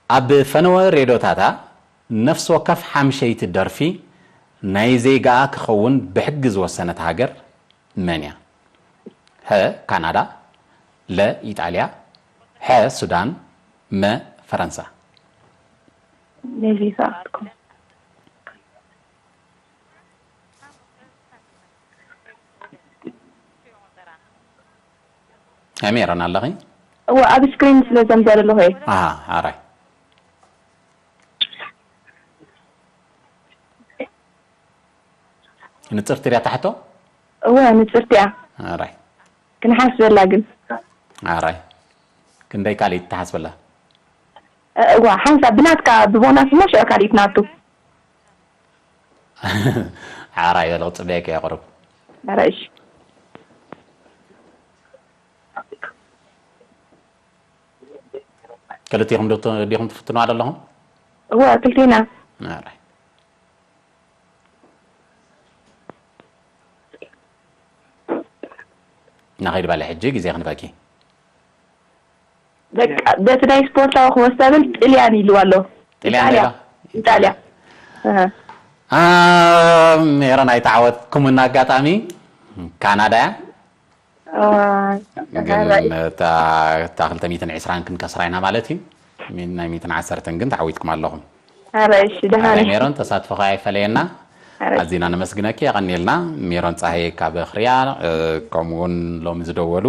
ኣብ ፈነወ ሬድዮታታ ነፍሲ ወከፍ ሓምሸይቲ ደርፊ ናይ ዜጋኣ ክኸውን ብሕጊ ዝወሰነት ሃገር መን እያ? ሀ፣ ካናዳ፣ ለ፣ ኢጣልያ፣ ሐ፣ ሱዳን፣ መ ፈረንሳ። ነዚ ሰዓትኩም ኣሜራን ኣለኺ? እወ፣ ኣብ ስክሪን ስለ ዘንበረ ኣለኹ እየ። ኣሃ፣ ኣራይ። ንጽርቲ ርያ ታሕቶ? እወ፣ ንጽርቲ እያ። ኣራይ። ክንሓስበላ ግን። ኣራይ። ክንደይ ካልኢት ትሓስበላ? እዋ፣ ሓንሳብ ብናትካ ብቦናስ እሞ ሽዑ ካልኢት ናቱ። ኣራይ በለ፣ ክጽበየኪ እየ ቁሩብ። ኣራይ፣ እሺ። ክልቲኹም ዶ ት-፣ ዲኹም ትፍትኑ ኣለኹም? እዋ፣ ክልቴና። ኣራይ። ናኸይድ ባለ ሕጂ ግዜ ክንበኪ። በቃ፣ በቲ ናይ ስፖርታዊ ክወሳብል ጥልያን ኢልዋ ኣሎ። ጥልያን ኢጣልያ። ኢላ? ኢጣልያ። ኣሃ። አ፣ ሜሮን ኣይተዓወትኩምን ኣጋጣሚ ካናዳ እያ። ኣዋ፣ ግን ኣራይ። እታ እታ ክልተ ሚእትን ዕስራን ክንከስራ ኢና ማለት እዩ። ሚን-፣ ናይ ሚእትን ዓሰርተን ግን ተዓዊትኩም ኣለኹም። ኣራይ፣ እሺ፣ ደህና ኣረ ነሽ? ሜሮን ተሳትፎኻ ኣይፈለየና። ኣራይ። ኣዚና ነመስግነኪ፣ የቐንየልና። ሜሮን ጸሃየ ካብ ክርያ፣ እ፣ ከምኡ እውን ሎሚ ዝደወሉ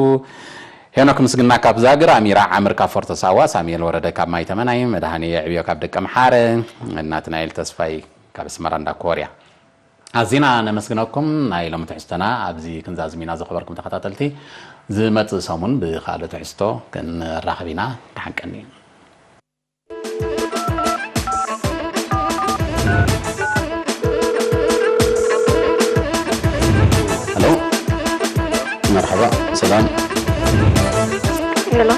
ሄኖክ ምስግና ካብ ዛግር፣ ኣሚራ ዓምር ካብ ፎርቶ ሳዋ፣ ሳሙኤል ወረደ ካብ ማይ ተመናይ፣ መድሃኔ የዕብዮ ካብ ደቀ ምሓረ፣ ናትናኤል ተስፋይ ካብ ኣስመራ እንዳ ኮርያ። ኣዚና ነመስግነኩም። ናይ ሎሚ ትሕዝቶና ኣብዚ ክንዛዝም ኢና። ዝኸበርኩም ተኸታተልቲ፣ ዝመጽእ ሰሙን ብኻልእ ትሕዝቶ ክንራኸብ ኢና። ደሓን ቀኒ። ሄሎ፣ መርሓባ፣ ሰላም። ሄሎ፣